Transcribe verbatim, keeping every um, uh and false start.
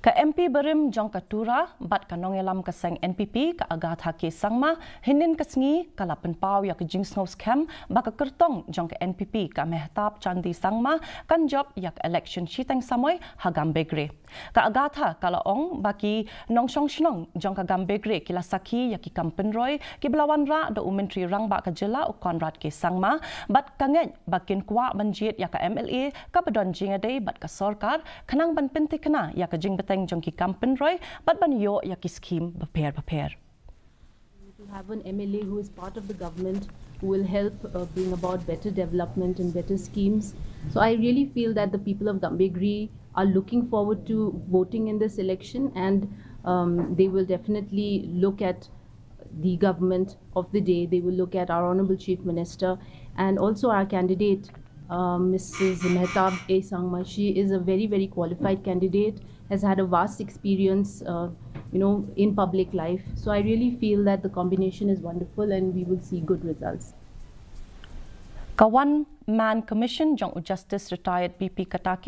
Ka M P barim jong ka Tura bad ka nongïalam ka seng N P P ka Agatha K Sangma hynnin ka sngi ka la pynpaw ïa ka jingsngew skhem ba ka kyrtong jong ka N P P ka Mehtab Chandni Sangma kan jop ïa ka election shiteng samoi ha Gambegre. Ka Agatha ka la ong ba ki nongshong shnong jong ka Gambegre ki la sakhi ïa ki kam pynroi kiba la wanrah da u Myntri Rangbah ka jylla u Conrad K Sangma bad ka ngeit ba kin kwah ban jied ïa ka M L A kaba don jingïadei bad ka sorkar khnang ban pynthikna ïa ka jingbteng jong ki kam pynroi bad ban ïoh ïa ki skhim bapher bapher. To have an M L A who is part of the government who will help uh, bring about better development and better schemes. So I really feel that the people of Gambegre are looking forward to voting in this election, and um, they will definitely look at the government of the day. They will look at our Honorable Chief Minister and also our candidate, uh, Missus Mehtab A Sangma. She is a very, very qualified candidate, has had a vast experience, uh, you know, in public life. So I really feel that the combination is wonderful and we will see good results. Ka One Man Commission jong u Justice Retired B P Kataki